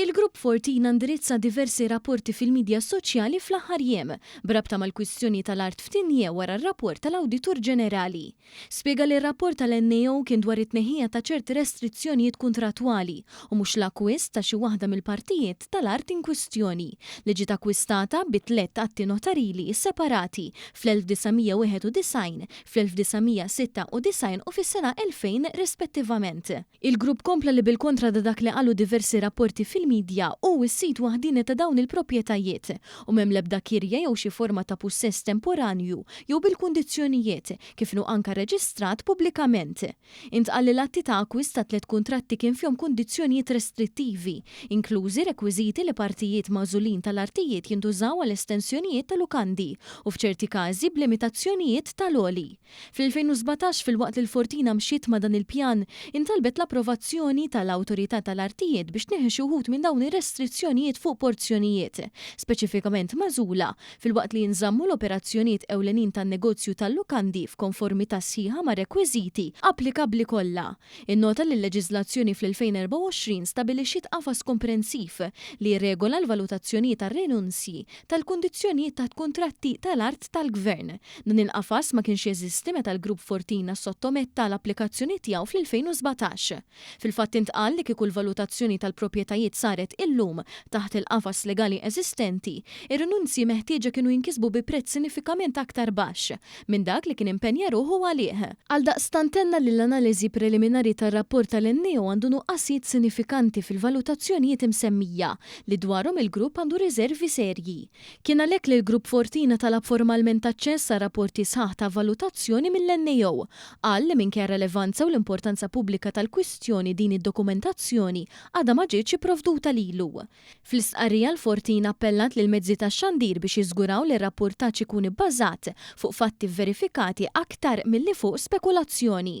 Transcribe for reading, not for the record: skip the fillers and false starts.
Il-Grupp Fortina indirizza diversi rapporti fil-midja soċjali fl-aħħar jiem b'rabta mal-kwistjoni tal-art f'Tignè wara r-rapport tal-Awditur Ġenerali. Spjega li r-rapport tal-NAO kien dwar it-tneħħija ta' ċerti restrizzjonijiet kuntrattwali u mhux l-akkwist ta' xi waħda mill-partijiet tal-art inkwistjoni, li ġiet akkwistata bi tlett atti notarili separati fl-1991, fl-1996 u fis-sena 2000 rispettivament. Il-grupp kompla li bil-kontra ta' dak li qalu diversi rapporti fil-midja, hu s-sid waħdieni ta' dawn il-proprjetajiet u m'hemm l-ebda kirja jew xi forma ta' pussess temporanju jew bil-kundizzjonijiet, kif inhu anka reġistrat pubblikament. Intqal li l-atti ta' akkwist tat-tlett kuntratti kien fihom kundizzjonijiet restrittivi, inklużi rekwiżiti li partijiet magħżulin tal-artijiet jintużaw għal estensjonijiet ta' lukandi u f'ċerti każi b'limitazzjonijiet tal-għoli. Fl-2017, filwaqt li l-Fortina mxiet ma' dan il-pjan, intalbet l-approvazzjoni tal-Awtorità tal-Artijiet biex tneħħi xi wħud minn dawn ir-restrizzjonijiet fuq porzjonijiet speċifikament magħżula, filwaqt li jinżammu l-operazzjonijiet ewlenin tan-negozju tal-lukandi f'konformità sħiħa mar-rekwiżiti applikabbli kollha. Innota li l-leġiżlazzjoni fl-2024 stabilixxiet qafas komprensiv li jirregola l-valutazzjonijiet għar-rinunzji tal-kundizzjonijiet taħt kuntratti tal-art tal-gvern. Dan il-qafas ma kienx jeżisti meta l-Grupp Fortina ssottometta l-applikazzjoni tiegħu fl-2017. Fil-fatt intqal li kieku l-valutazzjoni tal-proprjetajiet saret illum taħt il-qafas legali eżistenti, ir-rinunzji meħtieġa kienu jinkisbu bi prezz sinifikament aktar baxx minn dak li kien impenja ruħu għalih. Għaldaqstant tenna li l-analiżi preliminari tar-rapport tal-NAO għandu nuqqasijiet sinifikanti fil-valutazzjonijiet imsemmija, li dwarhom il-grupp għandu riżervi serji. Kien għalhekk li l-Grupp Fortina talab formalment aċċess għal rapporti sħaħ ta' valutazzjoni mill-NAO. Qal li minkejja r-relevanza u l-importanza pubblika tal-kwistjoni din id-dokumentazzjoni għadha ma ġietx ipprovduta lilu. Fl-istqarrija l-Fortina appellat lill-mezzi tax-xandir biex jiżguraw li r-rappurtaġġ ikun ibbażat fuq fatti vverifikati aktar milli fuq spekulazzjoni.